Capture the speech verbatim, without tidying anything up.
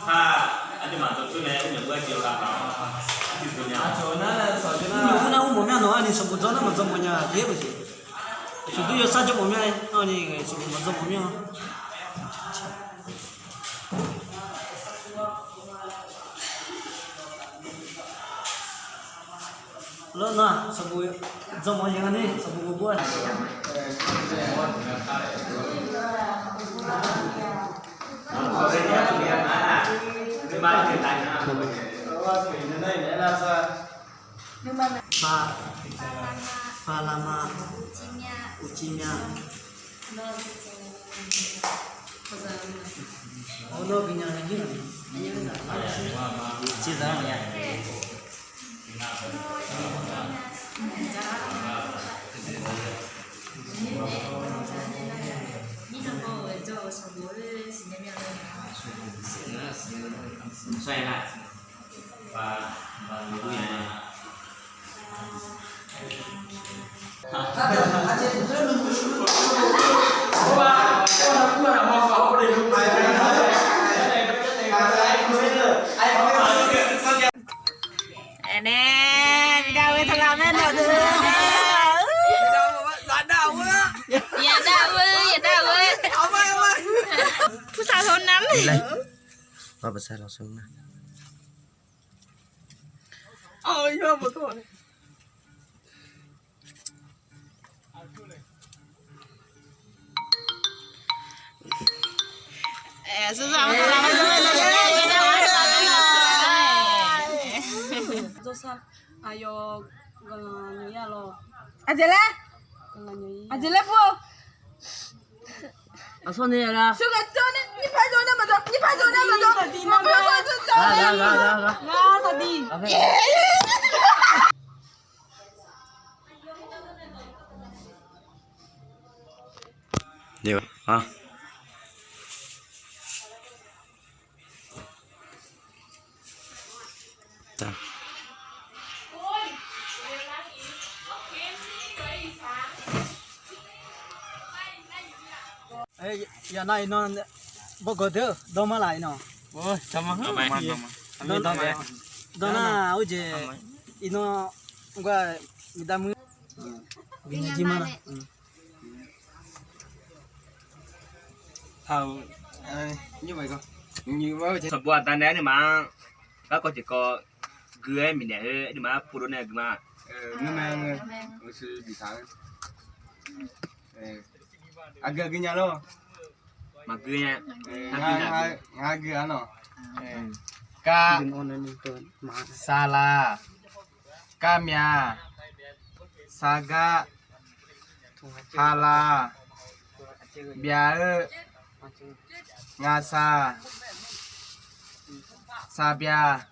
Aqduimaf dawqtsuif nae mrmyawf ur-aer jeq-eu ghaq-awq. Aqduimaf nar ur mawf mya nawq-anr ni sanqbof dzawr nar maqdzawr mawf nya-a jeq-aer beuq jeq. Aqcawq dur yawsar jawr mawf mya-aer nar ni sanqbof maqdzawr mawf mya-a. Lawr nar sanqbof dzawr mawf ya nga ni sanqbof bof-aer. Baqlama, uqcif mya, awr nawr gui nya-a. Aernae, bidaq-eu taqlaq mae nawq deuq. Yadav-eu, yadav-eu. Pursaq hawnar. Aqjeq laer, aqjeq laer bur-eu. Yawqnan iqnan bawgawq deuq-eu dawrma laf iqnan. Dawrnar-aq, urjeq iqnan gar miqdar muir. Sanqbof aqda nae aqduimaf-anr garkawv tiqkawv gui-aer miqnaeq-eu aqduimaf-anr pov dov nae gui ma. Aqgeu aqgeu nya lor. Maqgui nya. Ngar gui-a nawq. Kar, saqlaq, karmyav, saqgar, haqlaq, byav-eu, ngaqsaq, saqbyav.